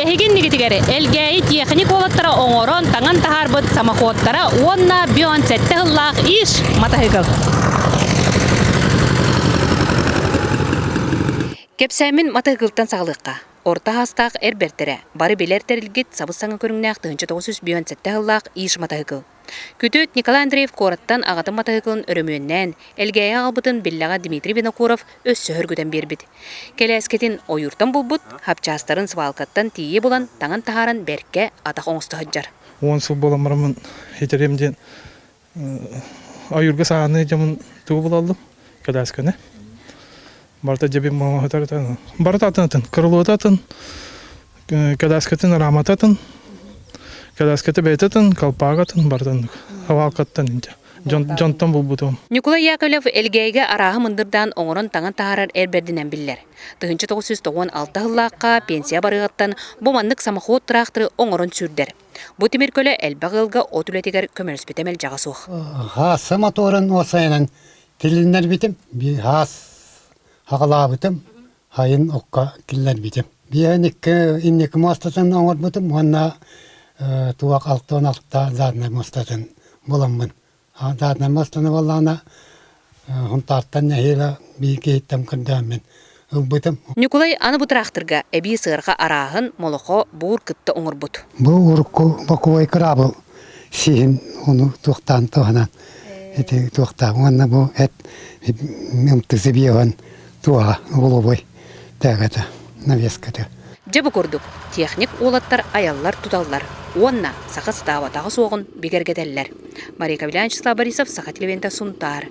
Эһиги иннигитигэр Элгээйи тиэхиньик уолаттара оҥорон, таҥан таһаарбыт самоходтара уонна Бион сэттэ сыллаах Иш матаһыгыл. Кэпсээммин матаһыгылтан саҕалыахха. Орто аһаастаах эр бэртэрэ, бары билэр тэрилгит сабыс-саҥа көрүҥнээх 1957 сыллаах Иш матаһыгыл. Күтүөт Николай Андреев куораттан аҕатын матаһыыкылын өрөмүөннээн, Элгээйи аҕалбытын биллэҕэ Дмитрий Винокуров өссө сөргүтэн биэрбит. Кэлээскэтин ойууртан булбут, хапчаастарын свалкаттан тиийэ булан, таҥан таһааран бэркэ атах оҥосто сылдьар. 10 сыл буолан бараммын итэриэм диэн ойуурга сааны дьомун тугу булаллым кэлээскэни. Барыта дьэбин моҥоһутар барыта атын атын крылота атын кэлээскэтин рамата атын кэлээскэтэ бэйэтэ атын колпаага атын барыта оннук хавалкаттан инчэ дьонтон булбутум. Ньукулай Яковлев Элгээйигэ арааһы мындырдаан оҥорон-таҥан таһаарар эр бэрдинэн биллэр. 1996 сыллаахха пенсия барыаҕыттан бу маннык самоход тыраахтыры оҥорон сүүрдэр. Бу тимир көлө элбэх ыалга от үлэтигэр көмөлөспүтэ мэлдьэҕэ суох. Хаасса моторун уосайынан Тилиннэрбитим, хаас аҕалаабытым, хайын окко киллэрбитим. Биэһин икки инники муостатын оҥорбутум уонна туох 66 заднай муостатын буламмын. Заднай муостаны буоллаҕына Хунтаартан нэһиилэ биир киһиттэн көрдөһөммүн ылбытым. Ньукулай аны бу тыраахтырга эбии сыарҕа арааһын, молохо, буур кытта оҥорбут. Бу урукку боковой кыраабыл сиһин ону туохтаан туһанан ити туохтаах уонна бу эт ымтысы биэҕин туоҕа угловой тээгэтэ навеската. Дьэ бу курдук техник уолаттар айаллар-туталлар уонна саха сатаабатаҕа суоҕун бигэргэтэллэр. Мария Кавлян, Вячеслав Борисов, Саха телевидениета Сунтаар.